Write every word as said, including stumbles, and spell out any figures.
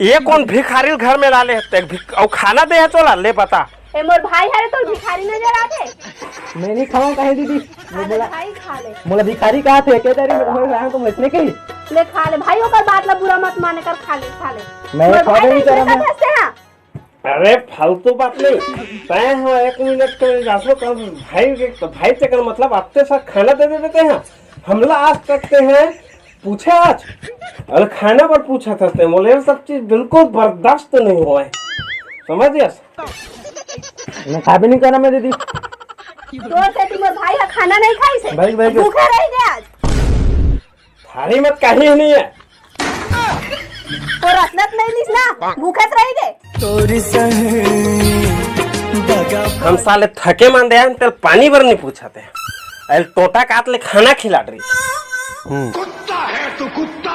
ये कोन भिखारी ल घर में डाले हे? ते भिख-, अउ खाना दे हे तोला, ले बता। ए, मोर भाई हरे, तोर भिखारी नजर आथे? मैं नहीं खाऊं कहे दीदी। अरे मोला, भाई, खा ले। मोला भिखारी कहा थे, कह दे रही, मैं तुम्हारे घर आया हूं, तुम इसने कही। ले, खा ले भाई, ओकर बात ला बुरा मत माने कर, खा ले, खा ले। मैं मोर खा भाई नहीं कह रहा मैं। अरे, फालतू बात नहीं। तय हो, एक मिनट के लिए जासो कर भाई के, तो भाई तेकर मतलब आते साथ खाना दे देते हैं। हमला आज तक ते हैं पूछे आज? अरे, खाना पर पूछा था ते, बोले, ये सब चीज बिल्कुल बर्दाश्त नहीं हुआ है, समझ गया? मैं खा भी नहीं करना मैं दीदी। तोर से तुम्हारे भाई का खाना नहीं खाई से? भाई, भाई, भूखा रही दे आज। थारी मत कहीं नहीं है। तो रसनत नहीं लिस ना, भूखत रही दे। तोरी संग दगा हम साले थके मान दे हैं, तेल पानी भर नहीं पूछते हैं। अल टोटा काट ले खाना खिला रही। हम्म। कुत्ता है तू, कुत्ता।